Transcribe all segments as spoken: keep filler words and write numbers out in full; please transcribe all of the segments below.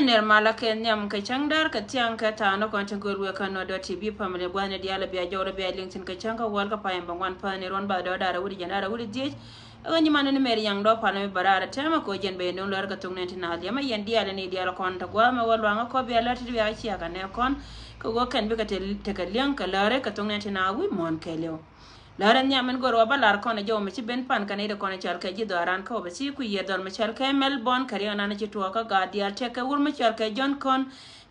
Ner malä kɛ nhiam kɛ cäŋ däär kɛ thiaŋ kɛ tha̱a̱ŋ ni kɔn ti göl wëë kä Nɔ dɔt T V family gua̱thni diaal a bia jɔwdä bia liŋ thi̱n kɛ cäŋ kä wäl kä payam bä ŋuan päni ruɔ̱n bathdɔɔr da̱ŋ rɛw wi̱cdɛ jiɛn da̱ŋ rɛw wi̱cdɛ dhieec. Ɛ ɣän nyiman ni mɛr yaŋ dɔɔp pal mi bä raar ɛ tɛmɛ kɛ ɣöö jɛn ben do̱ŋ lär kɛ thok nɛn ti naath liɛmä yɛn diaal ni diaal kɔn te gua̱a̱th mɛ wä luaŋä kɔ bia lär ti bia ciakä nɛ kɔn. Kɛ ɣöö kɛn bikɛ te, tekɛ liɛŋ kɛ läri kɛ thok nɛn ti naath wi̱i̱ muɔ̱ɔ̱n kɛɛliw. Lär in nhiam in go̱r wä bä lar kɔn ɛ jɔw mi ci ben pan kɛ nɛy ti kɔn ɛ cɔal kɛ ji̱ dhɔaran kä wä bɛ ci kui̱ yiër dhɔl mi cɔal kɛ mɛl bɔn kɛ riɛk nan ci tuɔɔk kä gaat diaal tɛk kɛ wur mi cɔal kɛ John Kɔn.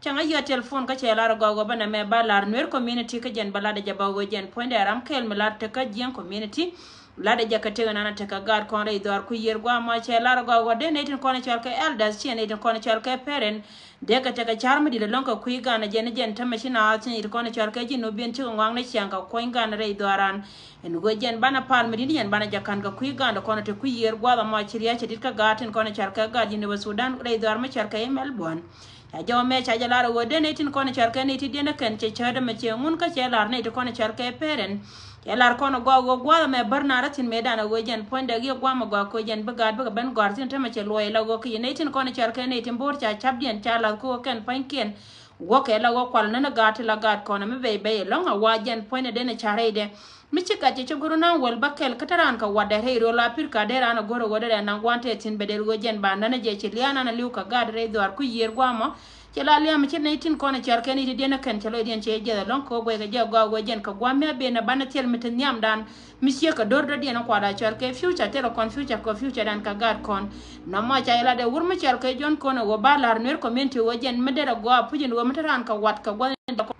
Cäŋ a yiëë telephone kä cɛ lar ɛ gɔaa wä bä nɛ mɛ ba lar Nuer community kä jɛn bä lat ɛ jɛ bä wä jɛn puɔ̱nydɛ ram kɛɛl mi lar tɛk kä Jiɛŋ community. Lat ɛ jɛ kɛ tëk nan ɛ tɛk kɛ gaat kɔn rɛy dhɔaar kui̱ yiër gua̱a̱ mɔ cɛ lar ɛ gɔaa wä dee nɛy tin kɔn ɛ cɔal kɛ elders ciɛ nɛy tin kɔn ɛ cɔal kɛ parent. Dee kɛ tekɛ car mi di̱t ɛlɔ̱ŋ kɛ kui̱ gan ɛ jɛn ɛ jɛn tämɛ ci naath ci nɛy ti kɔn ɛ cɔal kɛ ji̱ Nubian cikɛ ŋɔaŋni ciaŋ kɛ kuɔ̱ny gan rɛy dhɔaran. Ɛn ɣöö jɛn banɛ pal mi di̱t yɛn banɛ jɛ ka̱n kɛ kui̱ gan dɛ kɔn ɛ te kui̱ yiër gua̱a̱th ɛmɔ ci ria̱c cɛ di̱t kä gaat tin kɔn ɛ cɔal kɛ gaat University Sudan rɛy dhɔaar mi cɔal kɛ i̱ Melbourne. Ca jɔw mɛ ca jɛ lar ɛ ɣöö dee nɛy tin kɔn ɛ cɔal kɛ nɛy ti diɛn ɛ kɛn cɛ cäätdä mɛ ciɛ ŋun kä cɛ lar nɛy ti kɔn ɛ cɔal kɛ parent. Cɛ lar kɔn ɛ gɔaa ɣöö gua̱a̱th ɛmɛ bär naar ɛ thi̱n mëëdan ɛ ɣöö jɛn puɔ̱nydɛ giɛ gua̱a̱m ɛ gɔaa kɛ ɣöö jɛn bi gaat bikɛ ben gɔ̱a̱r thi̱n tämɛ cɛ luɔc ɛ la ɣöö kɛ yɛ nɛy tin kɔn ɛ cɔal kɛ nɛy tin bo̱o̱r ca capdiɛn ca la̱th kɛ ɣöö kɛn pa̱nykiɛn. Guɔ̱kɛ la ɣöö kual nän ɛ gaat ti la gaat kɔn ɛ mi bɛy bɛy ɛlɔ̱ŋ ɛ wa jɛn puɔ̱nydɛ den ɛ ca rɛydɛ. Mi ci gat cɛ cä go̱r naŋ wäl bä kɛl kä te raan kɛ watdɛ rɛy röl Apirka dee raan ɛ go̱r ɛ ɣöö dee rɛ naŋ gua̱n tɛɛ thi̱n bɛ dee ɣöö jɛn ba nän ɛ jɛ ci lia̱a̱ nan ɛ li̱w kɛ gaat rɛy dhɔaar kui̱ yiër gua̱a̱mɔ. Cɛ la lia̱a̱ mi ci nɛy tin kɔn ɛ cɔal kɛ nɛy ti diɛn ɛ kɛn cɛ lɔcdiɛn cɛ jɛth ɛlɔ̱ŋ kɛ ɣöö guɛy kɛ jɛ gɔaa ɣöö jɛn kɛ gua̱a̱m mi a ben ɛ banɛ thil mi te nhiamdan. Mi ciek kɛ do̱r dɔ̱diɛn ɛ kuat a cɔal kɛ future thil ɛ kɔn future kɛ future dan kɛ gaat kɔn. Nɔmɔ ca yɛ la dee wur mi cɔal kɛ John Kɔn ɛ ɣöö ba la̱r Nuer community ɣöö jɛn mi derɛ gɔaa puc in ɣöö mi te raan kɛ wat kɛ gua̱th in dɔkɔ.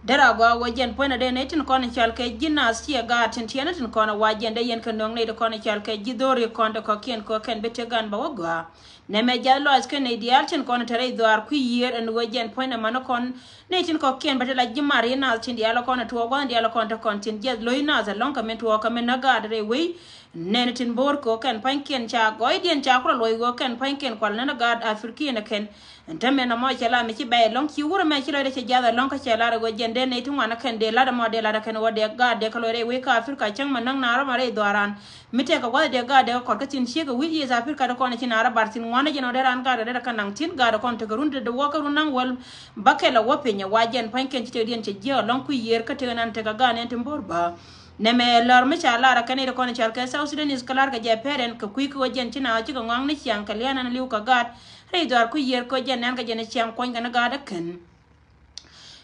Derɛ gɔaa ɣöö jɛn puɔ̱nydɛ dee nɛy tin kɔn cɔal kɛ ji̱ naath ciɛ gaat tin tiɛɛni tin kɔn ɛ wa jɛn dee yɛn kɛ nööŋ nɛy ti kɔn cɔal kɛ ji̱ dho̱ri kɔn ti kɔ̱kiɛn kɛ ɣöö kɛn bi tëk gan bä wä gɔaa. Nɛmɛ jiath lɔaac kä nɛy diaal tin kɔn te rɛy dhɔaar kui̱ yiër ɛn ɣöö jɛn puɔ̱nydɛ mani kɔn nɛy tin kɔ̱kiɛn bä te la ji̱ mar i̱ naath tin diaal kɔn ɛ tuɔɔk gua̱th diaal kɔn te kɔn tin jiath lo̱c naath ɛlɔ̱ŋ kɛ min tuɔɔk kɛ min näk gaat rɛy wec. Nɛn tin bo̱o̱r kɛ ɣöö kɛn pa̱nykiɛn ca gɔɔydiɛn ca kulɛ luɔc ɣöö kɛn pa̱nykiɛn kual nän ɛ gaat Afrikiɛn ɛ kɛn. Ɛn te mɛn ɛmɔ cɛ la mi ci bɛy ɛlɔ̱ŋ ci wur ɛmɛ ci lɔcdɛ cɛ jiath ɛlɔ̱ŋ kä cɛ lar ɛ ɣöö jɛn dee nɛy ti ŋuan ɛ kɛn dee lat ɛmɔ dee lat ɛ kɛn ɣöö dee gaat dee kä luɔc rɛy wec kä Afrika cäŋ mɛ näk naar ɛmɔ rɛy dhɔaran. Mi tɛkɛ gua̱th dee gaat dee kɛ kɔt kä thi̱n ciek ɛ wi̱c East Africa dee kɔn ci naar ɛ bar thi̱n ŋuan ɛ jɛn ɔ dee raan gaat dee dee rɛ kä naŋ thi̱n gaat dee kɔn tekɛ run dee dee wä kä run naŋ wäl. Bä kɛl ɛ wä piny ɛ wa jɛn pa̱nykiɛn ci tëkdiɛn cɛ jiäk ɛlɔ̱ŋ kui̱ yiër kä tëk ɛnan tekɛ gaat nɛn ti bo̱r bä. Nɛmɛ lär mi ca lar ɛ kɛn i̱ dee kɔn cɔal kɛ South Sudanese kä lar kɛ jɛ parent kɛ kui̱ kä ɣöö jɛn ci na ɣä cikɛ ŋɔaŋ ni ciaŋ kɛ lia̱a̱ nan li̱w kɛ gaat. Rɛy dhɔaar kui̱ yiër kä jɛn nɛn kɛ jɛn ciaŋ kuɔ̱ny kɛn gaat ɛ kɛn.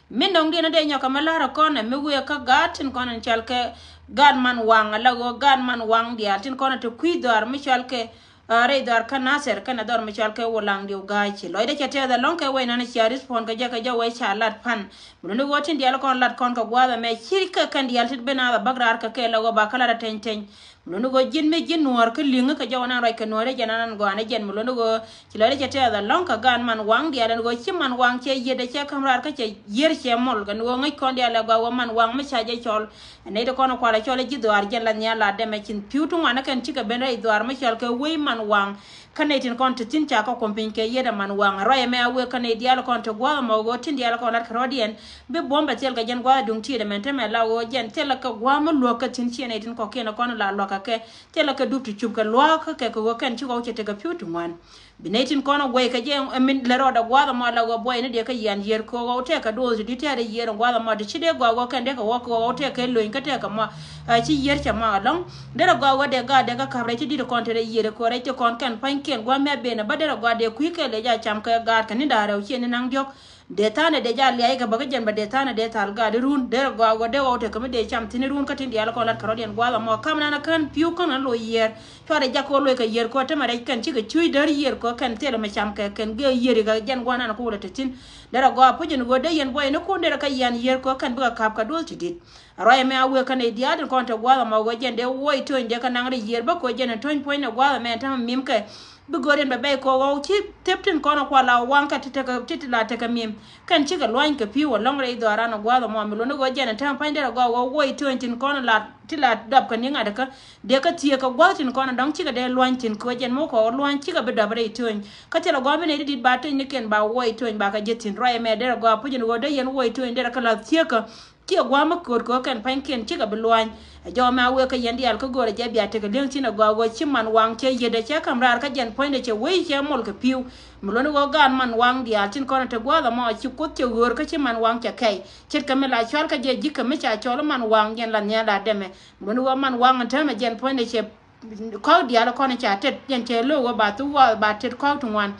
Min dɔ̱ŋ diɛn dee nyɔk kɛ mi la̱r ɛ kɔn ɛ mi wëë kä gaat tin kɔn in cɔal kɛ gaat man waŋ ala ɣöö gaat man waŋ diaal tin kɔn ɛ te kui̱ dhɔaar mi cɔal kɛ, ah, rɛy dhɔaar kä Nasir kɛnɛ dhɔr mi cɔal kɛ Wulaŋ diw ga̱a̱c ci lɔcdɛ cɛ tɛth ɛlɔ̱ŋ kɛ wec nan cia respond kɛ jɛ kɛ jɛ wec ca lat pan. Mi luni ɣöö tin diaal kɔn lat kɔn kɛ gua̱a̱th ɛmɛ ci kɛ kɛn diaal tit ben ath ɛ bäk raar kɛ kɛ la ɣöö ba kä lat ɛ teny teny. Mi luni ɣöö ji̱n mi ji̱n nuɔ̱ɔ̱r kä li̱ŋ kä jɔw nan ruac kɛ nuɔ̱ɔ̱r ɛ jɛn nan gɔaan ɛ jɛn mi luni ɣöö ci lɔcdɛ cɛ tɛth ɛlɔ̱ŋ kɛ gaat man waŋ diaal ɛn ɣöö ci man waŋ cɛ yiet ɛ cɛ käm raar kä cɛ yier cɛ mɔl kɛn ɣöö ŋäc kɔn diaal ɛ gɔaa ɣöö man waŋ mi ca jɛ cɔl. Ɛ nɛy ti kɔn kualɛ cɔl ɛ ji̱ dhɔaar jɛn la nhial la dɛmɛ cin pi̱w ti ŋuan ɛ kɛn cikɛ ben rɛy dhɔaar mi cɔl kɛ wei man waŋ. Kä nɛy tin kɔn ti thi̱n ca kä kuɔm piny kɛ yiet ɛ man waŋ. Ruac ɛmɛ a wëë kä nɛy diaal kɔn ti gua̱a̱th ɛmɔ ɣöö tin diaal kɔn lat kɛ rɔ̱diɛn. Bi buɔ̱m bɛ thil kɛ jɛn gua̱a̱th duŋ ti̱i̱t ɛmɛn te mɛ la ɣöö jɛn thil kɛ gua̱a̱th mi luäk kä thi̱n ciɛ nɛy tin kɔ̱kiɛn kɔn la luäk kɛ kɛ. Thil kɛ dup ti cup kɛ lua̱a̱k kä kɛ kɛ ɣöö kɛn ci ɣɔw cɛ tekɛ pi̱w ti ŋuan. Bi nɛy tin kɔn ɛ guɛy kɛ jɛ ɛ min lɛ rɔɔdɛ gua̱a̱th ɛmɔ la ɣöö buɔyni dee kä yian yiër kɛ ɣɔw tɛk kɛ duɔth ti di̱t tɛɛr ɛ yiër ɛ gua̱a̱th ɛmɔ ti ci dee gɔaa ɣöö kɛn dee kɛ wä kɛ ɣɔw tɛk kɛ lo̱ny kä tɛk kɛ mɔ. Ɛ ci yiër cɛ mɔ ɛlɔ̱ŋ. Derɛ gɔaa ɣöö dee gaat dee kä ka̱p rɛy ti di̱t kɔn te rɛy yiër ɛ kɛ ɣöö rɛy ti kɔn kɛn pa̱nykiɛn gua̱a̱th mi a ben ɛ bä derɛ gɔaa dee kui̱ kɛ lec a cam kɛ gaat kɛ ni da̱a̱ rɛw ciɛ ni naŋ diɔ̱k. Dee tha̱a̱ŋ dee jaa liac kɛ bä kä jɛn bä dee tha̱a̱ŋ dee thal gaat di run derɛ gɔaa ɣöö dee ɣɔw tekɛ mi dee cam thi̱n run kä tin diaal kɔn lat kɛ rɔ̱diɛn gua̱a̱th ɛmɔ kam nan ɛ kän pi̱w kän ɣän lo̱c yiër. Cuarɛ jak kɛ ɣöö luɔc kɛ yiër kɛ ɣöö te mɛ rɛc kɛn cikɛ cuc däär yiër kɛ ɣöö kɛn thilɛ mɛ cam kɛ kɛn gëë yiër i̱ kɛ jɛn gua̱n an kɛ wulɛ te thi̱n. Derɛ gɔaa puc in ɣöö dee yɛn buɔyni kun derɛ kä yian yiër kɛ ɣöö kɛn bikɛ ka̱p kɛ duɔth ti di̱t. Ruac ɛmɛ a wëë kä nɛy diaal tin kɔn te gua̱a̱th ɛmɔ ɣöö jɛn dee wuɔc töny dee kä naŋ rɛy yiër bä kɛ ɣöö jɛn in töny puɔ̱ny ni gua̱a̱th ɛmɛ ɛn täämɛ mim kɛ. Bi go̱o̱r yɛn bɛ bɛy kɛ ɣɔw ci thep tin kɔn kual a waŋ kɛ ti tekɛ ti ti la tekɛ mim. Kɛn cikɛ luany kɛ pi̱w ɛlɔ̱ŋ rɛy dhɔaaran ɛ gua̱a̱th ɛmɔ mi luɔ̱n i̱ ɣöö jɛn in täämɛ pa̱ny derɛ gɔaa ɣöö wuɔc töny tin kɔn la ti la dap kɛ niŋ adɛ kä. Dee kä thieekä gua̱th tin kɔn dɔ̱ŋ cikɛ dee luany thi̱n kɛ ɣöö jɛn mi wä kɔɔk luany cikɛ bi dɔ̱p rɛy töny. Kä thilɛ gua̱a̱th bi nɛy ti di̱t ba töny ni kɛn ba wuɔc töny ba kɛ ji̱ thi̱n. Ruac ɛmɛ derɛ gɔaa puc in ɣöö dee yɛn wuɔc töny derɛ kä la̱th thieekä. Ciɛ gua̱a̱ mi kööt kɛ ɣöö kɛn pa̱nykiɛn cikɛ bi luany. Ɛ jɔw mɛ a wëë kä yɛn diaal kä go̱o̱rɛ jɛ bia tekɛ li̱eŋ thi̱n ɛ gɔaa ɣöö ci man waŋ cɛ yiet ɛ cɛ ka̱m raar kä jɛn puɔ̱nydɛ cɛ wec cɛ mol kɛ pi̱w. Mi luɔ̱ni ɣöö gaat man waŋ diaal tin kɔn ɛ te gua̱a̱th ɛmɔ ci Kuoth cɛ ɣöör kä ci man waŋ cɛ kɛy. Ce̱tkɛ mi la cual kä jɛ ji̱ kä mi ca cɔl i̱ man waŋ jɛn la nhial la dɛmɛ. Mi luɔ̱ni ɣöö man waŋ ɛn täämɛ jɛn puɔ̱nydɛ cɛ kɔk diaal kɔn ca tet jɛn cɛ lo̱k ɣöö ba thuk ɣɔaa ba tet kɔk ti ŋuan.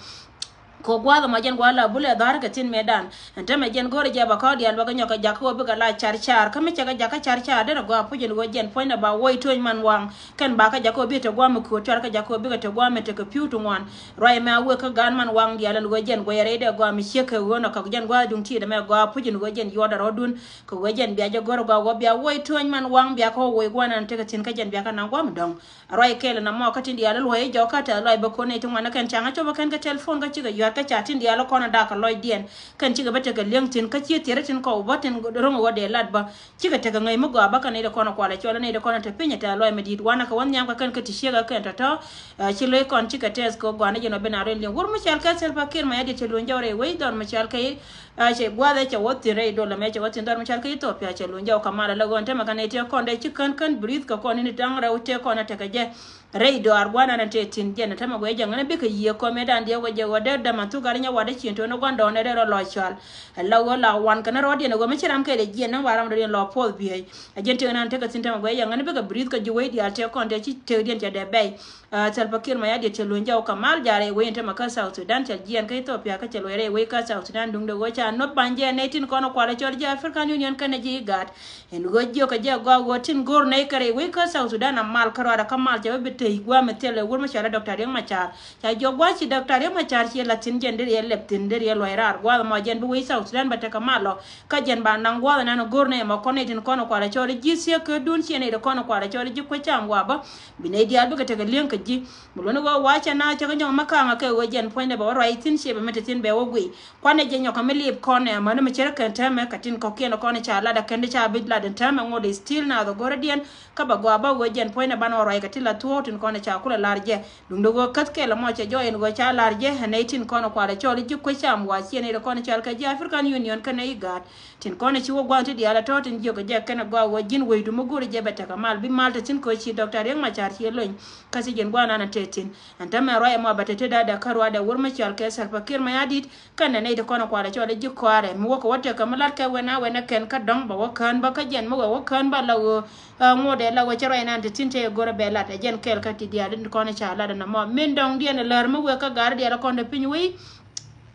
Kɛ gua̱a̱th ɛmɔ jɛn gua̱a̱th la bulɛ dhar kɛ thi̱n mëëdan. Ɛn täämɛ jɛn go̱o̱rɛ jɛ ba kɔk diaal bä kɛ nyɔk kɛ jakä ɣöö bikɛ la car car. Kä mi cɛ kɛ jakä car car derɛ gɔaa puc ɛn ɣöö jɛn puɔ̱nydɛ ba wuɔc to̱ny man waŋ. Kɛn ba kɛ jakä ɣöö bikɛ te gua̱a̱th mi kööt cuarɛ kɛ jakä ɣöö bikɛ te gua̱a̱th mi tekɛ pi̱w ti ŋuan. Ruac ɛmɛ a wëë kä gaat man waŋ diaal ɛn ɣöö jɛn guɛc rɛydɛ gɔaa mi ciek kɛ ɣöö nɔ kɛ jɛn gua̱a̱th duŋ ti̱i̱t ɛmɛ gɔaa puc ɛn ɣöö jɛn yuɔdɛ rɔ̱dun. Kɛ ɣöö jɛn bia jɛ go̱r gɔaa ɣöö bia wuɔc to̱ny man waŋ bia kɛ wuɔc gua̱a̱th nan tekɛ thi̱n kä jɛn bia kɛ naŋ gua̱a̱th mi dɔ̱ŋ. Ruac kɛɛl ɛn ɛmɔ kä tin diaal luɔ̱c i̱ jɔk kä tɛth lɔc bä ko̱n nɛy ti ŋuan ɛ kɛn ca̱ŋ a cop ɛ kɛn kä telephone kä cikɛ yua̱r kä ca tin diaal kɔn a dak kɛ lɔcdiɛn. Kɛn cikɛ bä tekɛ li̱eŋ thi̱n kä cië thiɛrɛ tin kɔw bä tin ro̱ŋ ɛ ɣöö dee lat bä. Cikɛ tekɛ ŋäc mi gɔaa bä kɛn nɛy ti kɔn a kualɛ cɔl ɛ nɛy ti kɔn a te piny ɛ tɛth lɔc mi di̱i̱t wanɛ kɛ wä nhiam kɛ kɛn kä ti ciek ɛ kɛn tɔ̱tɔ̱. Ɛ, ci lo̱c kɔn cikɛ tɛth kɛ ɣöö gɔaa ni jɛn ɔ ben a rɔ̱ in li̱eŋ wur mi cɔal kɛ Salva Kiir Mayardit cɛ luny jɔw rɛy wec dhɔr mi cɔal kɛ i̱ A cɛ gua̱a̱th ɛ cɛ wä thi̱n rɛy dol ɛmɛ cɛ wä thi̱n dhɔr mi cɔal kɛ Ethiopia cɛ luny jɔw kɛ mal ala ɣöö ɛn täämɛ kɛn ɛ tëë kɔn dee ci kän kän breathe kɛ kɔn in da̱ŋ rɛw tëë kɔn ɛ tekɛ jɛ. Rɛy dɔaar gua̱a̱th nan ɛ tëë thi̱n jɛn ɛn täämɛ guɛ jɛ ŋän ɛ bikɛ yiëë kɔmɛ dan diɛ wä jɛ ɣöö dee däman thuk gat in nyɛ wat dee cin to̱n ɛ gua̱n dɔɔn ɛ dee rɔ lɔc cɔal. Ɛ la ɣöö la wan kɛn ɛ rɔɔdiɛn ɛ ɣöö mi ci ram kɛl ɛ jiɛn näŋ wa ram dɔɔdiɛn lɔ puɔth biey. Ɛ jɛn tëë nan tekɛ thi̱n täämɛ guɛ jɛ ŋän ɛ bikɛ breathe kɛ ji̱ wecdiaal tëë kɔn tëë ci tëëkdiɛn cɛ dee bɛy. Ah, Salva Kiir Mayardit cɛ luny jɔw kɛ mal jaarɛ wec in täämɛ kä South Sudan cɛ jiɛn kä Ethiopia kä cɛ luɔc rɛy wec kä South Sudan duŋdɛ ɣöö ca nop ba̱ny jɛ nɛy tin kɔn kualɛ cɔl ji̱ African Union kɛnɛ ji̱ IGAD. In ɣöö jiök kɛ jɛ gɔaa ɣöö tin go̱r nɛy kɛ rɛy wec kä South Sudan a mal kä ruaadɛ kä mal cɛ wä bi tey gua̱a̱th mi thilɛ wur mi cɔalɛ Doctor Riek Machar. Ca jiök gua̱a̱th ci Doctor Riek Machar ciɛ la̱t thi̱n jɛn deri ɛ lɛp thi̱n deri ɛ luɔc raar gua̱a̱th ɛmɔ jɛn bi wec South Sudan bɛ tekɛ mal ɔ. Kä jɛn ba naŋ gua̱a̱th ɛnɛn go̱r nɛy ɛmɔ kɔn nɛy tin kɔn kualɛ cɔl ji̱ thieekädun ciɛ nɛy ti kɔn kualɛ cɔl ji̱ kuec cam wa bä. Bi nɛy diaal bikɛ tekɛ li̱eŋ kɛ ji̱. Mi luɔ̱ni ɣöö wa̱a̱ cɛ naath cɛ kɛ nyɔk mi ka̱a̱ŋ a kɛ ɣöö jɛn puɔ̱nydɛ bɛ wä ruac thi̱n ciɛ bɛ mi te thi̱n bɛ wä guiy. Kuanɛ jɛ nyɔk kɛ mi liip kɔn ɛ amäni mi cɛ rɛ kɛn täämɛ kɛ tin kɔ̱kiɛn kɔn ca lat ɛ kɛn di ca bi lat ɛn täämɛ ŋot ɛ still naath ɛ go̱rä diɛn. Kä bɛ gɔaa bä ɣöö jɛn puɔ̱nydɛ banɛ wä ruac kɛ ti la thuɔ̱ɔ̱k tin kɔn ca kulɛ lar jɛ. Duundɛ ɣöö käth kɛl ɛmɔ cɛ jɔɔc ɛn ɣöö ca lar jɛ ɛ nɛy tin kɔn kualɛ cɔl ji̱ kuec cam wa ciɛ nɛy ti kɔn cɔal kɛ ji̱ African Union kɛnɛ IGAD. Tin kɔn ci wä gua̱a̱th ti diaal a tɔ̱ tin jiök kɛ jɛ kɛn a gɔaa ɣöö ji̱n wecdu mi go̱o̱ri jɛ bɛ tekɛ mal bi mal te thi̱n köö ci Doctor Riek Machar ci lony. Kä ci ji̱n gua̱a̱th nan a te thi̱n. Ɛn täämɛ ruac ɛmɔ bɛ te te da̱a̱dɛ kä ruaadɛ wur mi cɔal kɛ Salva Kiir Mayardit. Kɛn ɛ nɛy ti kɔn a kualɛ cɔl ji̱ kɔaarɛ mi wä kɛ wä tekɛ mi lat kɛ wɛn a wɛn ɛ kɛn kä dɔ̱ŋ bɛ wä kään bä kä jɛn mi wɛ wä kään bä la ɣöö, ah, ŋot ɛ la ɣöö cɛ ruac nan te thi̱n te go̱o̱rɛ bɛ lat ɛ jɛn kɛɛl kä ti diaal in kɔn ca lat ɛn ɛmɔ min dɔ̱ŋdiɛn ɛ lär mi wek kä gaari diaal kɔn te piny wei.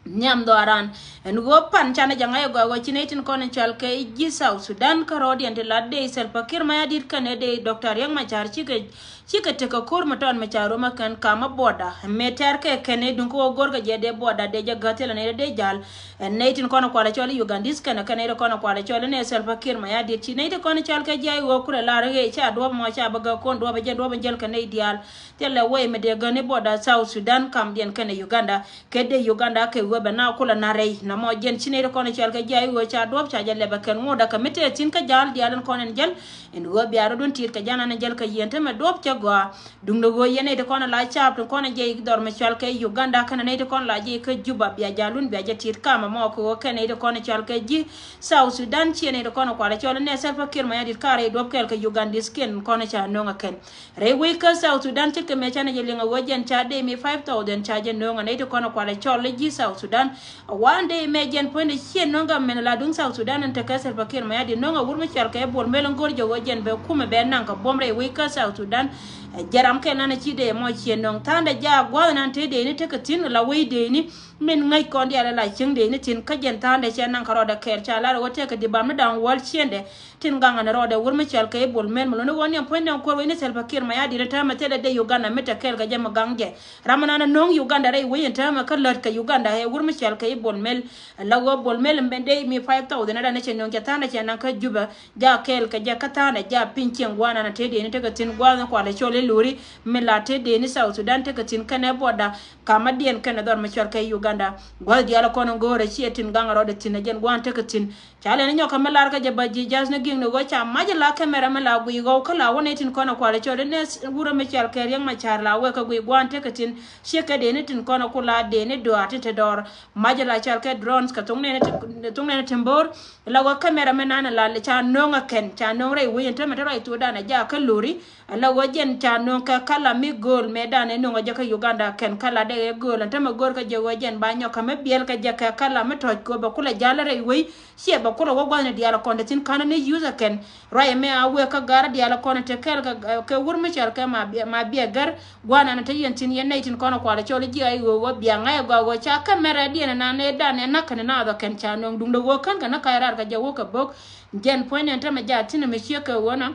Nhiam dhɔaaran ɛn ɣöö pan canɛ jɛ ŋa̱c ɛ gɔaa ɣöö ci nɛy tin kɔn in cɔal kɛ ji̱ South Sudan kä rɔɔdiɛn ti lat dee Salva Kiir Mayardit kɛnɛ dee Doctor Riek Machar cikɛ, cikɛ tekɛ ko̱r mi tɔɔt mi ca rom ɛ kɛn kamä border. Mëë tɛ̈r kɛ kɛn i̱ duŋ kä ɣöö go̱rkɛ jɛ dee border dee jɛ gäth thilɛ nɛy dee jal. Ɛn nɛy tin kɔn in kualɛ cɔl i̱ Ugandese kɛnɛ kɛn nɛy tin kɔn in kualɛ cɔl i̱ nɛ Salva Kiir Mayardit ci nɛy tin kɔn in cɔal kɛ ji̱ a i̱ ɣöö kulɛ lar i̱ ɣëë ca duɔ̱ɔ̱p mɔ ca bä gäk ko̱n duɔ̱ɔ̱p ɛ jɛn duɔ̱ɔ̱p in jäl kɛ nɛy diaal. Thilɛ wec mi dee gäni border South Sudan kamdiɛn kɛnɛ Uganda. Kɛ dee Uganda kɛ ɣöö bɛ na kulɛ na rɛy na mɔ jɛn ci nɛy ti kɔn cɔal kɛ ji̱ a i̱ ɣöö ca duɔ̱ɔ̱p ca jɛ lɛpɛ kɛn ŋotdä kɛ mi tëë thi̱n kä ja̱a̱l diaal in kɔn in jäl. In ɣöö bia rɔ̱dun ti̱i̱t kɛ ja̱a̱l in jäl kɛ yieen te mɛ duɔ̱ɔ̱p cɛ gɔaa. Duŋdɛ ɣöö yɛn nɛy ti kɔn la caap ti kɔn jɛ dhɔr mi cɔal kɛ Uganda kɛnɛ nɛy ti kɔn la jɛ kä Juba bia ja̱a̱lun bia jɛ ti̱i̱t kamɛ mɔ kɛ ɣöö kɛn nɛy ti kɔn cɔal kɛ ji̱ South Sudan ciɛ nɛy ti kɔn kualɛ cɔl in nɛ Salva Kiir Mayardit ka rɛy duɔ̱ɔ̱p kɛɛl kɛ Ugandese kiɛn kɔn ca nöŋ ɛ kɛn. Rɛy wec kä South Sudan ce̱tkɛ mëë canɛ jɛ liŋ a ɣöö jɛn ca dee mi five thousand ca jɛ no̱o̱ŋ a nɛy ti kɔn a kualɛ cɔl ji̱ South Sudan. A wan dee mɛ jɛn puɔ̱nydɛ ciɛ no̱o̱ŋ gam mɛn la duŋ South Sudan ɛn tekɛ Salva Kiir Mayardit no̱o̱ŋ a wur mi cɔal kɛ Bol Mel in go̱r jɛ ɣöö jɛn bɛ kumɛ bɛ naŋ kɛ buɔ̱m rɛy wec kä South Sudan. Ɛ jɛram kɛl nan a ci dee mɔ ciɛ no̱o̱ŋ tha̱a̱ndɛ jaak gua̱th nan te dee ni tekɛ thi̱n la wec dee ni. Min ŋäc kɔn diaal la cieŋ dee ni thi̱n kä jɛn tha̱a̱ndɛ cɛ naŋ kɛ rɔɔdɛ kɛɛl ca lar ɣöö tekɛ di bam ni da̱ŋ wäl ciëndɛ. Tin gaŋ ɛn rɔɔdɛ wur mi cɔal kɛ i̱ Bol Mel mi luni ɣöö ni ɛn puɔ̱nydɛ ɛn kuɔr wec ni Salva Kiir Mayardit täämɛ thilɛ dee Uganda mi te kɛɛl kɛ jɛ mi gaŋ jɛ. Ram ɛn an ɛ no̱o̱ŋ Uganda rɛy wec ɛn täämɛ kä lät kɛ Uganda ɛ wur mi cɔal kɛ i̱ Bol Mel. Ɛ la ɣöö Bol Mel ɛn ben dee mi five thousand ɛ dan ɛ cɛ nööŋ cɛ tha̱a̱n ɛ cɛ naŋ kä Juba. Ja kɛɛl kɛ jɛ kä tha̱a̱n ɛ ja piny cieŋ gua̱a̱n an ɛ te dee ni tekɛ thi̱n gua̱a̱n kualɛ cɔl i̱ luri. Mi la te dee ni South Sudan tekɛ thi̱n kɛnɛ border. Kamä diɛn kɛnɛ dhɔr mi cɔal kɛ Uganda. Gua̱a̱th diaal ɛ kɔn in go̱o̱rɛ ciɛ tin gaŋ rɔɔdɛ thi̱n ɛ jɛn gua̱a̱n tekɛ thi̱n. Ca lɛn nyɔk kɛ mi lar kä jɛ ba ji̱ ja̱th ni gi̱i̱k ni ɣöö ca mac la kɛmɛrɛ mi la guiy ɣɔw kä la wä nɛy tin kɔn ɛ kualɛ cɔl i̱ nɛ wurɛ mi cɔal kɛ Riek Machar la wek kɛ guiy gua̱a̱n tekɛ thi̱n. Ciɛ kɛ dee ni tin kɔn ɛ ku la dee ni dɔaar tin te dɔɔr. Mac la cal kɛ drones kɛ thok nɛn ti, thok nɛn ti mbor. La wä camera mɛ nan la ca noŋ a kɛn, ca noŋ rɛy wec ɛn tämɛ te rɔy thokdan a ja kä lori. La wä jɛn ca noŋ kɛ kala mi go̱o̱l mɛ dan ɛ noŋ a jɛ kä Uganda kɛn kala dɛ ɛ go̱o̱l ɛn tämɛ go̱o̱l kä jɛ wä jɛn ba nyɔk kä mi biɛl kä jɛ kɛ kala mi tɔc kɛ bɛ kulɛ jal rɛy wec. Ciɛ bɛ kulɛ wä gua̱thni diaal kɔn te thi̱n ka̱n ni use a kɛn. Ruac ɛmɛ a wëë kä gar diaal kɔn te kɛl kɛ, kɛ wur mi cɔal kɛ ma biɛ, ma biɛ gär. Gua̱a̱r nan te yɛn thi̱n yɛn nɛy tin kɔn kualɛ cɔl ji̱ a i̱ ɣöö wä biaŋ ŋa̱c ɛ gɔaa ɣöö ca kä mɛrɛ diɛn ɛnan ëë dan ɛ na̱k kɛn naath ɔ kɛn ca nöŋ duŋdɛ ɣöö kän kɛ näk ka̱c raar kɛ jɛ wä kɛ bo̱k. Jɛn puɔ̱nydɛ ɛn tämɛ jaat thi̱n ɛmɛ ciek kɛ ɣöö nɔ.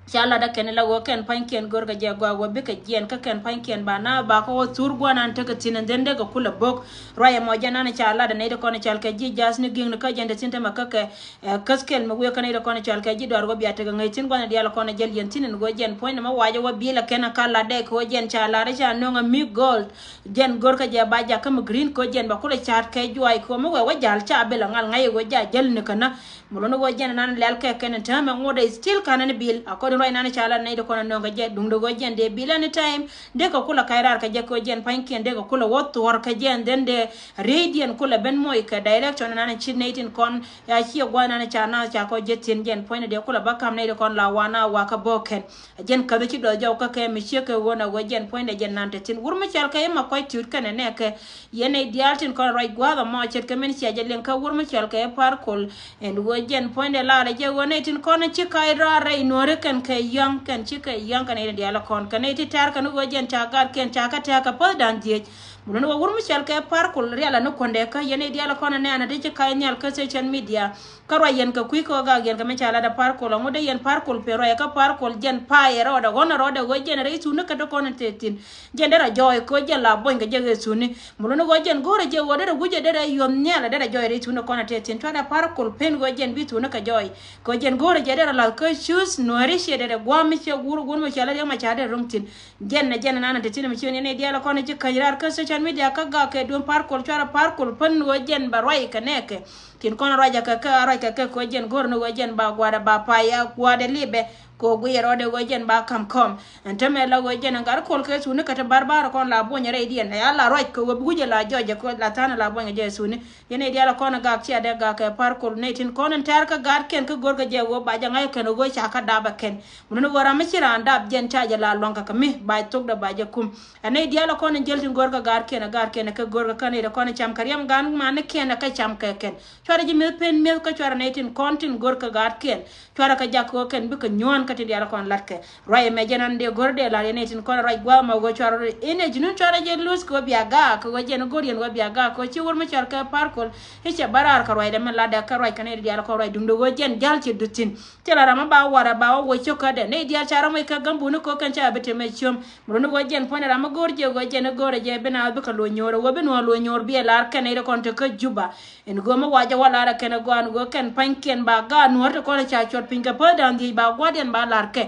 Ca lat ɛ kɛn la ɣöö kɛn pa̱nykiɛn go̱r kɛ jɛ gɔaa ɣöö bikɛ jiɛn kä kɛn pa̱nykiɛn ba naath ba kä wä thur gua̱a̱r nan tekɛ thi̱n ɛn dhen dee kɛ kulɛ bo̱k. Ruac ɛmɔ jɛn nan ca lat ɛ nɛy ti kɔn cal kɛ ji̱ ja̱a̱th ni gi̱i̱kni kä jɛn te thi̱n tämɛ kä kɛ. Ɛ, käthkɛl mi wëë kä nɛy ti kɔn cɔal kɛ ji̱ dɔaar wä bia tekɛ ŋäc thi̱n gua̱n diaal kɔn jɛl yɛn thi̱n ɛn wä jɛn puɔ̱ny nɛ mɛ wacɛ wä bi̱i̱l ɛ kɛn ɛ ka lat dɛ kɛ wä jɛn ca lat ɛ ca nöŋ ɛ mi gold. Jɛn go̱r kä jɛ ba jak kä mi green kɛ wä jɛn ba kulɛ ca̱a̱t kɛ juay kɛ wä mi wɛ wä jal ca bil ɛ ŋal ŋa̱c ɛ wä ja jäl ni kɛ na. Mi luni wä jɛn nan lɛl kɛ kɛn ɛ täämɛ ŋuɔ̱t ɛ still kanɛ ni bi̱i̱l. Akɔn ruac nan ca lat nɛy ti kɔn ɛ nöŋ kɛ jɛ duŋdɛ wä jɛn dee bi̱i̱l anytime. Dee kɛ kulɛ ka̱c raar kɛ jɛ kɛ wä jɛn pa̱nykiɛn dee kɛ kulɛ wä thuɔ̱r kɛ jɛn dhen dee rieydiɛn kulɛ ben moc kɛ direction nan ci nɛy tin kɔn. Ya ciɛ gua̱n nan ca naath ca kɔ jɛ thi̱n jɛn puɔ̱nydɛ dee kulɛ bä ka̱m nɛy ti kɔn la wa na wa kä bo̱o̱k kɛn. Jɛn käth ci dɔth jɔw kä kɛ mi ciek kɛ ɣöö na ɣöö jɛn puɔ̱nydɛ jɛn nan te thi̱n wur mi cɔal kɛ yɛ ma kɔc ti̱t kɛnɛ nɛɛkɛ. Yɛn nɛy diaal tin kɔn ruac gua̱a̱th ɛmɔ ce̱tkɛ min cia jɛ liŋ kä wur mi cɔal kɛ yɛ Par Kuol. Ɛn ɣöö jɛn puɔ̱nydɛ laarɛ jɛ ɣöö nɛy tin kɔn ci kac raar rɛy nuɔ̱ɔ̱ri kɛn kɛ yɔ̱ŋ kɛn ci kɛ yɔ̱ŋ kɛn nɛy diaal kɔn kɛn nɛy ti tɛ̈r kɛn ɣöö jɛn ca gatkiɛn ca kä tɛ̈k kɛ päth da̱ŋ dhieec. Mi luni wä wur mi cɔal kɛ Par Kuol rial ani kuɔ̱ndɛ kä yɛn i̱ diaal kɔn anɛ an ati ci ka̱c nhial kä social media. Kä ruac yɛn kɛ kui̱ kä gak yɛn kɛ mi ca lat ɛ Par Kuol aŋu dee yɛn Par Kuol pen ruac kä Par Kuol jɛn pay ɛ rɔɔdɛ ɣɔn ɛ rɔɔdɛ ɣöö jɛn rɛy thuni kä dee kɔn ɛ te thi̱n. Jɛn derɛ jɔɔy kɛ ɣöö jɛn la buɔ̱ny kɛ jɛ ɣee thuni. Mi luni ɣöö jɛn go̱o̱rɛ jɛ ɣöö derɛ wi̱cɛ derɛ yuɔ̱th nhial ɛ derɛ jɔɔy rɛy thuni kɔn ɛ te thi̱n cuarɛ Par Kuol pen ɣöö jɛn bi thuni kɛ jɔɔy. Kɛ ɣöö jɛn go̱o̱rɛ jɛ derɛ lath kä cuuth nuääri ciɛ derɛ gua̱a̱m mi ciɛ wur wur mi ca lat yɛ ma ca derɛ ro̱ŋ thi̱n. Jɛn nɛ jɛn nan te thi̱n mi ciöni ni diaal kɔn ci käny raar kä social media kä gak kɛ duɔ̱n Par Kuol cuarɛ Par Kuol pän ɣöö jɛn bɛ ruac kɛ nɛɛkɛ. Tin kɔn ruac kɛ kɛ ruac kɛ kɛ kɛ jɛn go̱r ni ɣöö jɛn ba gua̱dɛ ba pay a gua̱dɛ lipɛ. Kɛ ɣöö guiyɛ rɔɔdɛ ɣöö jɛn ba ka̱m kɔm. Ɛn tämɛ la ɣöö jɛn ɛn gat Kuol kɛ thuni kɛ ti barbar kɔn la buɔ̱nyɛ rɛydiɛn ɛ a la ruac kɛ ɣöö bi wi̱cɛ la jɔɔcɛ kɛ la tha̱a̱n la buɔ̱nyɛ jɛ thuni. Yɛn nɛy diaal kɔn gak cia dee gak kɛ Par Kuol nɛy tin kɔn in tɛ̈r kä gaatkiɛn kä go̱rkɛ jɛ ɣöö ba jɛ ŋa̱c kɛn ɣöö ca kä dap ɛ kɛn. Mun ni ɣöö ram mi ci raan dap jɛn ca jɛ la luaŋ kɛ kɛ mi ba thok dee ba jɛ kum. Ɛ nɛy diaal kɔn in jäl tin go̱rkɛ gaatkiɛn ɛ gaatkiɛn ɛ kä go̱rkɛ kä nɛy dee kɔn in cam kɛ riɛm gaan man ni kiɛn ɛ kä cam kɛ kɛn. Cuarɛ ji̱ mi̱eth pen mi̱eth kä cuarɛ nɛy tin kɔn tin go̱rkɛ gaatkiɛn. Cuarɛ kɛ jak kɛ ɣöö kɛn bikɛ nyuɔ̱ɔ̱n kä tin diaal kɔn latkɛ. Ruac ɛmɛ jɛn an dee go̱r dee lar yɛn nɛy tin kɔn ruac gua̱a̱th ma ɣöö cuarɛ rɔ in ɛ ji̱ nun cuarɛ jɛ luth kɛ ɣöö bia gaak kɛ ɣöö jɛn go̱r yɛn ɣöö bia gaak kɛ ɣöö ci wur mi cɔal kɛ Par Kuol. I̱ cɛ bä raar kɛ ruacdɛ mɛ latdɛ kɛ ruac kɛ nɛy diaal kɔn ruac duŋdɛ ɣöö jɛn ja̱l ci duth thi̱n. Thilɛ ram mi ba warɛ ba wä wec cio̱k kädɛ nɛy diaal ca ram wec kɛ gämbuni kɛ ɣöö kɛn ca bi te mɛ ciöm. Mi luni ɣöö jɛn puɔ̱nydɛ ram mi go̱r jɛ ɣöö jɛn i̱ go̱rɛ jɛ bi naath bikɛ luɔ̱c nyo̱o̱r ɛ ɣöö bi nuɔ̱ɔ̱r luɔ̱c nyo̱o̱r bi ɛ lar kɛn nɛy ti kɔn te kä Juba. Ɛn ɣöö mi wacɛ wä lar ɛ kɛn ɛ gɔaa ɛn ɣöö kɛn pa̱nykiɛn ba gaat nuɔ̱ɔ̱r ti kɔn ca cuɔt piny kɛ päth da̱ŋ dhieec ba gua̱a̱thdiɛn ba lar kɛ.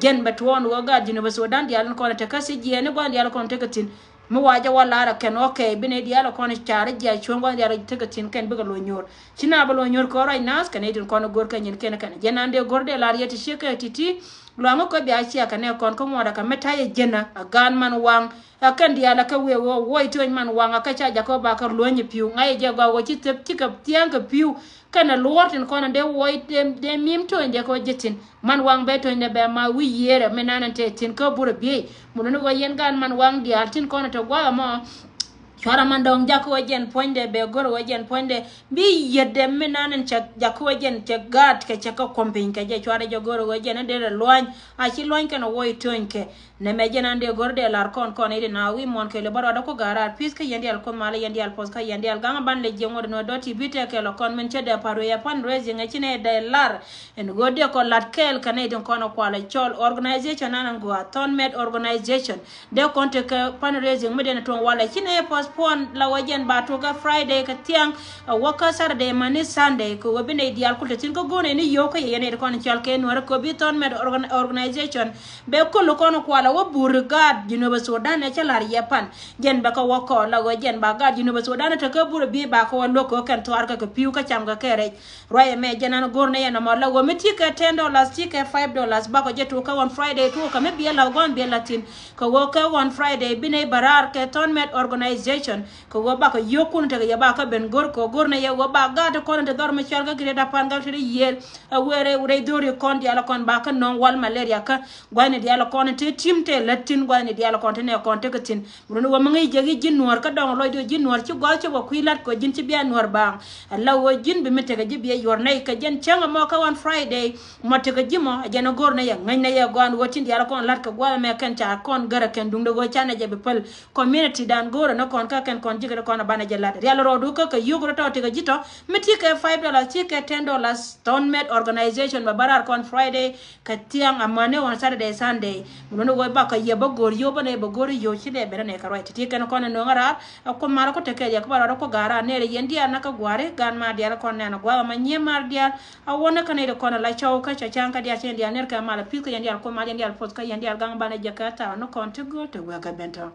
Jɛn bɛ tuɔɔk ɛn ɣöö gaat Jinub Sudan diaal in kɔn te kä thiec jiɛɛn i̱ gua̱a̱th diaal kɔn tekɛ thi̱n. Mi wacɛ wä lar ɛ kɛn ɣɔ̱kɛ bi nɛy diaal kɔn ca̱r jiac cuɔ̱ŋ gua̱a̱th diaal tekɛ thi̱n kɛn bikɛ luɔ̱c nyo̱o̱r. Ci na bi luɔ̱c nyo̱o̱r kɛ ɣöö ruac naath kɛ nɛy tin kɔn go̱r kɛ nyin kɛn kɛn. Jɛn an dee go̱r dee lar yɛ ti ciek kɛ ti̱ti̱. Luaŋä kɛ bia ciɛ kɛ nɛ kɔn kä ŋuɔ̱t ɛ kɛ mi ta̱yɛ ji̱n ɛ gaat man waŋ. Ɛ kɛn diaal ɛ kɛ wëë ɣöö wuɔc töny man waŋ ɛ kɛ ca jakä ba kɛ luɔ̱ny ɛ pi̱w. Ŋa̱c ɛ jɛ gɔaa ɣöö ci thep cikɛ thia̱a̱ŋ kɛ pi̱w. Kɛnɛ luɔ̱ɔ̱r tin kɔn ɛ dee wuɔc dee, dee mi̱i̱m töny dee kɛ wä ji̱ thi̱n. Man waŋ bɛ töny dee bɛ ma wi̱i̱ yiëërɛ mi nan ɛn te thi̱n kä burɛ biey. Mun ni ɣöö yɛn gaat man waŋ diaal tin kɔn ɛ te gua̱a̱th ɛmɔ. Cuarɛ man dɔ̱ŋ jakä wä jɛn puɔ̱nydɛ bɛ go̱r wä jɛn puɔ̱nydɛ. Bi yet dɛ mi nan ɛn cɛ jakä wä jɛn cɛ gaat kɛ cɛ kä kuɔm piny kɛ jɛ cuarɛ jɛ go̱r wä jɛn ɛ derɛ luany. A ci luany kɛn ɛ wuɔc töny kɛ. Nɛmɛ jɛn an dee go̱r dee lar kɔn kɔn i̱ di na wi̱i̱ muɔ̱ɔ̱n kɛ lɛ bä ruacdä ku ga̱raar pi̱th kä yɛn diaal Kuoth malä yɛn diaal puɔth kä yɛn dial gaŋ ban lɛ jiɛŋ wä di nuɔ̱t dɔ̱t ti bi tɛk kɛ lɔ kɔn min cä dee pa̱r wi̱i̱ ɛ pan raising ɛ ci nɛ dee lar. Ɛn ɣöö dee kɔ lat kɛɛl kɛ nɛy tin kɔn ɛ kualɛ cɔl organization an ɛ gɔaa thɔn mɛt organization. Dee kɔn tekɛ pan raising mi dee ni tuɔ̱ŋ walɛ ci nɛ postpone la wä jɛn ba tuɔk kä Friday kɛ thiaŋ. Ɛ wä kä Saturday mani Sunday kɛ wä bi nɛy diaal kul te thi̱n kä go̱o̱n ɛn i̱ yio̱w kä yɛ yɛn nɛy ti kɔn cɔal kɛ nuɔ̱ɔ̱ri kɛ wä bi thɔn mɛt organ-, organization. Bɛ kul kɔn kualɛ wä bur gaat Jinub Sudan ɛ cä la̱r yɛ pan. Jɛn bɛ kä wä kɔɔr la wä jɛn ba gaat Jinub Sudan te kä bur bi ba kä wä luäk kɛ kɛn thuaar kɛ kɛ pi̱w kä cam kɛ kɛ rɛc. Ruac ɛmɛ jɛn an go̱r ni yɛn ɛmɔ la wä mi ti kɛ ten dollars ti kɛ five dollars bakɔ jɛ tuɔk kɛ ɣɔn Friday tuɔk kɛ mi biɛ la̱th gua̱n biɛ la̱th thi̱n. Kɛ ɣöö kɛ ɣɔn Friday bi nɛy bä raar kɛ thɔn mɛt organization. Kɛ ɣöö bakɛ yio̱o̱kun tekɛ yɛ bakɛ ben go̱r kɛ ɣöö go̱r ni yɛ ɣöö ba gaat ti kɔn ti dhɔr mi cɔal kä Greater Pangak ti ri yiëël. A wee rɛy dhori kɔn diaal kɔn bakɛ nɔŋ wal malaria kä gua̱thni diaal kɔn ti tim tëë lät thi̱n gua̱thni diaal kɔn ti nɛ kɔn tekɛ thi̱n. Mi run ɣöö mi ŋäc jɛ i̱ ji̱n nuɔ̱ɔ̱r kä dɔŋ lɔcdɛ ji̱n nuɔ̱ɔ̱r ci gɔaa cop kɛ kui̱ la̱t kɛ ji̱n ci bia nuɔ̱ɔ̱r baaŋ. Ala ɣöö ji̱n bi mi tekɛ ji̱ bi yɛ yuɔ̱r nɛy kɛ jɛn cäŋ ɛmɔ kä ɣɔn Friday. Mɔ tekɛ ji̱ mɔ ɛ jɛn ɛ go̱r nɛ yɛ ŋäc nɛ yɛ gɔaa ɛn ɣöö tin diaal kɔn la̱t kɛ gua̱a̱th ɛmɛ kɛn ca kɔn gärɛ kɛn duundɛ ɣöö canɛ jɛ bi päl. Community dan go̱o̱rä ni kɔn kä kɛn kɔn ji̱ kɛ kɔn a banɛ jɛ la̱t rial rɔɔdu kä kɛ yio̱k rɔ tɔ̱ tekɛ ji̱ tɔ̱ mi ti kɛ five dollars ti kɛ ten dollars. Thon Med organization bɛ bä raar kɔn Friday kɛ thiaŋ amäni on Saturday Sunday. Mi luni wä bakɛ yɛ bä go̱o̱r yio̱k bä nɛ bɛ go̱o̱r yio̱k ci dee ben nɛ kɛ ruac ti ti kɛn kɔn a no̱o̱ŋ a raar. Ɛ kuoth mal kɔ tekɛ riɛk kä bä rɔɔdu kɔ ga̱a̱r a nɛɛrɛ yɛn diaal na kä gua̱a̱ri gaan ma diaal kɔn nɛn a gua̱a̱th ama nyiee mar diaal. A wä ni kä nɛy ti kɔn a la cɔw kä cɛ ca̱ŋ kä diaal ci yɛn diaal nɛr kɛ mal a pi̱th kä yɛn diaal kuoth mal yɛn diaal puɔth kä yɛn diaal gaŋ banɛ jɛ kɛ thaak ni kɔn ti gööl ti wek kɛ ben tɔ̱.